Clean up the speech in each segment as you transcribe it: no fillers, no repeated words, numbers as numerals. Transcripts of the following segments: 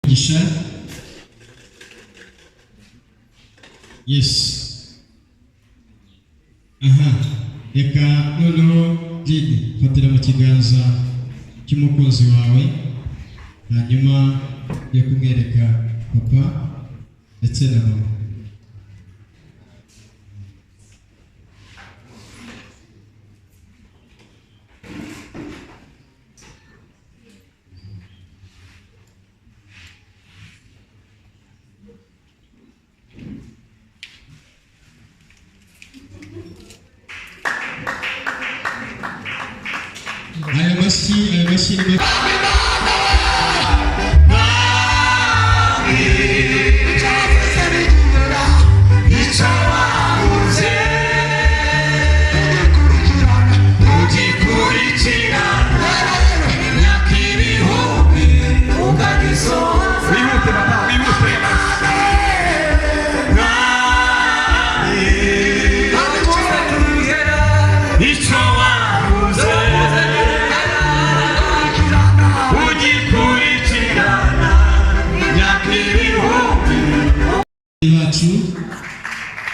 Umugisha. Yes. Aha, reka noneho Jide, fatira mu kiganza cy'umukunzi wawe, hanyuma ujye kumwereka papa ndetse na mama. Aya mashyi, aya mashyi ni make. Wihute papa, wihute. Icyo wabuze ugikurikirana imyaka ibihumbi. Bacu,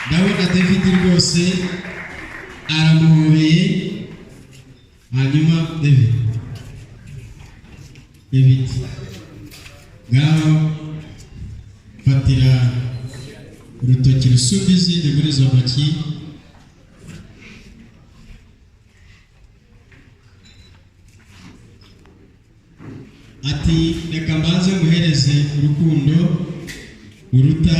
ndabona David rwose aramuhobeye. Hanyuma David, David, ngaho fatira urutoki rusumba izindi muri izo ntoki. Ati: "Reka mbanze muhereze urukundo uruta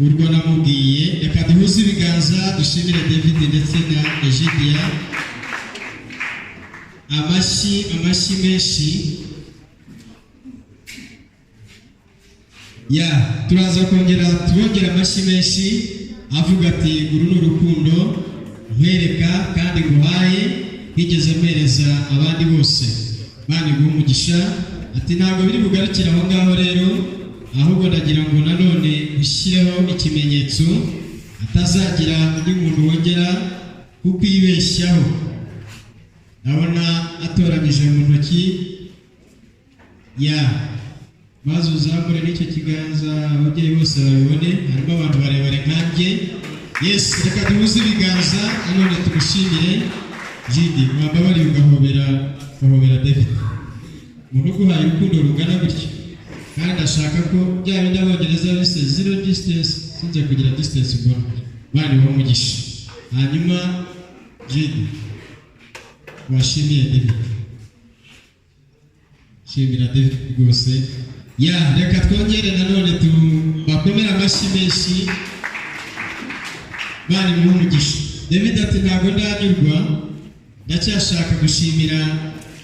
urwo namubwiye." Reka duhuze ibiganza, dushimire David ndetse na Egidia. Amashyi, amashyi menshi. Ya, turaza kongera tubongera amashyi menshi. Avuga ati: "Uru ni urukundo nkwereka kandi nguhaye ntigeze mpereza abandi bose." Imana iguhe umugisha. Ati: "Ntabwo biri bugarukire aho ngaho rero, ahubwo ndagira ngo nanone ushyireho ikimenyetso atazagira undi muntu wongera kukwibeshyaho." Ndabona atoranyije mu ntoki ya, maze uzamure n'icyo kiganza, ababyeyi bose babibone. Harimo abantu barebare nkanjye. Yes, reka duhuze ibiganza nanone tumushimire. Jidi, wambabariye ugahobera, ugahobera David, umuntu uguhaye urukundo rungana gutyo. Kandi ndashaka ko bya bindi Abongereza bise zero distance, sinze kugira distance mbona. Bana ibahe umugisha. Hanyuma Jidi, washimiye David, shimira David rwose. Ya, reka twongere nanone tubakomere amashyi menshi. Bana imuhe umugisha. David ati: "Ntabwo ndanyurwa, ndacyashaka gushimira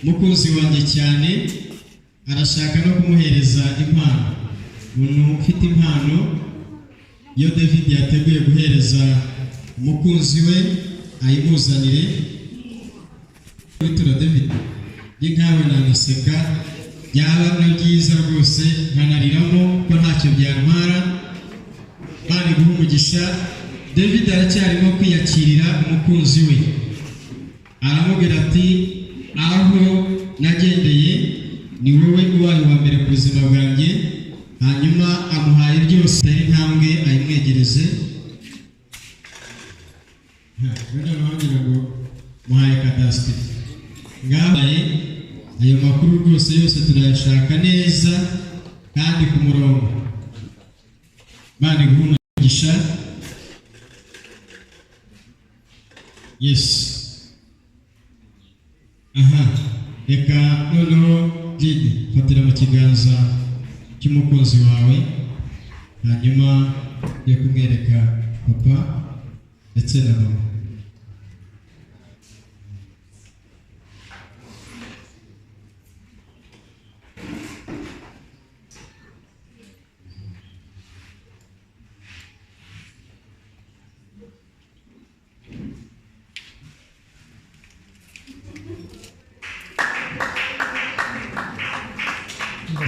mukunzi wanjye cyane." Arashaka no kumuhereza impano. Umuntu ufite impano iyo David yateguye guhereza umukunzi we, ayimuzanire. Bitura David, njye nkawe nanaseka, byaba na byiza rwose nkanariramo ko ntacyo byantwara. Bari guha umugisha. David aracyarimo kwiyakirira umukunzi we. Aramubwira ati: "Aho nagendeye ni wowe ubaye uwa mbere ku buzima bwanjye." Hanyuma amuhaye byose, ari intambwe ayimwegereze. Noneho ngira ngo muhaye kadasitiri ngabaye. Ayo makuru rwose yose turayashaka neza kandi ku murongo. Imana iguhe umugisha. Yes. Aha, reka noneho Jide, fatira mu kiganza cy'umukunzi wawe, hanyuma ujye kumwereka papa ndetse na mama.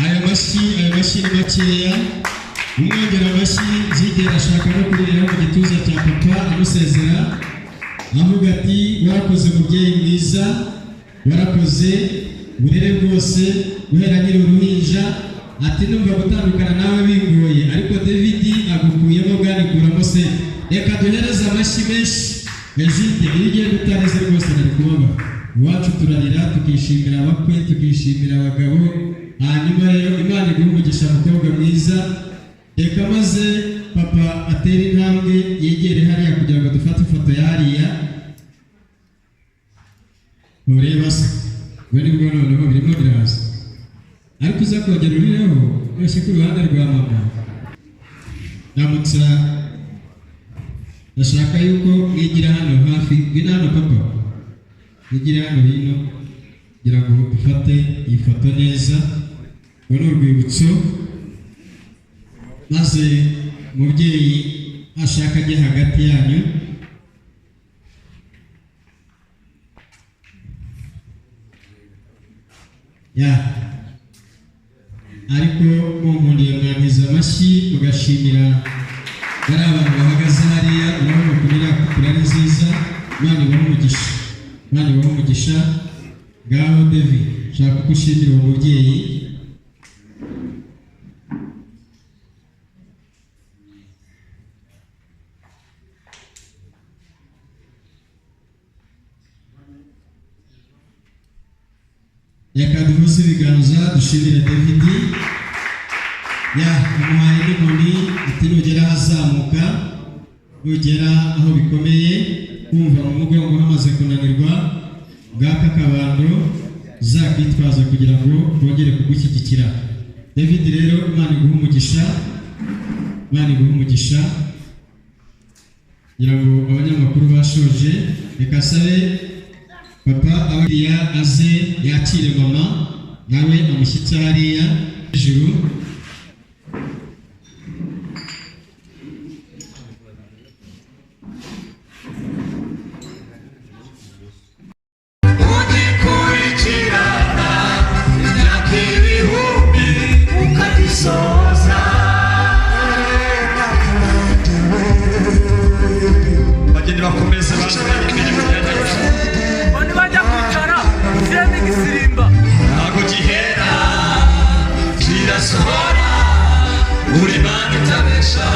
Aya mashyi, aya mashyi ni makeya, umwongera amashyi. Zigera ashaka no kuririra mu gituza cya papa amusezera, avuga ati: "Warakoze mubyeyi mwiza, warakoze uburere bwose guhera nkiri uruhinja." Ati numva gutandukana nawe bingoye, ariko David agukuyemo bwanikuramo se. Reka duhereze amashyi menshi Egide. Iyo ugenda utarize rwose nari kubabara. Iwacu turarira, tukishimira abakwe, tukishimira abagabo. Hanyuma rero Imana iguhe umugisha, mukobwa mwiza. Reka maze papa atere intambwe yegere hariya kugira ngo dufate ifoto ya hariya. Ntureba se ngo nibwo noneho birimo biraza, ariko uza kongera urireho wese ku ruhande rwa mama. Ndamutsa, ndashaka yuko mwigira hano hafi. Ngwino hano papa, mwigira hano hino kugira ngo dufate iyi foto neza, ngo ni urwibutso. Maze umubyeyi ashaka ajye hagati yanyu. Ya, ariko munkundiye mwantiza amashyi, mugashimira bari abantu bahagaze hariya. Urabona ukuntu iriya couple ari nziza. Imana ibahe umugisha, Imana ibahe umugisha. Ngaho David, shaka uko ushimira uwo mubyeyi. Reka duhuze ibiganza dushimire David. Ya, amuhaye n'inkoni, ati nugera ahazamuka, nugera aho bikomeye, wumva mu mugongo hamaze kunanirwa, bwaka akabando zakitwaza kugira ngo bongere kugushyigikira. David rero, Imana iguhe umugisha, Imana iguhe umugisha. Kugira ngo abanyamakuru bashoje, reka sabe papa abariya aze yakire mama, nawe amushyitse hariya hejuru. Ugikurikirana imyaka 1000 ukagisoza. Bageni bakomeze baze imbere mu myanya yabo. Bani bajya kwicara ushyiremo igisirimba. Ntabwo gihera, kirasohora, uri Mana itabesha.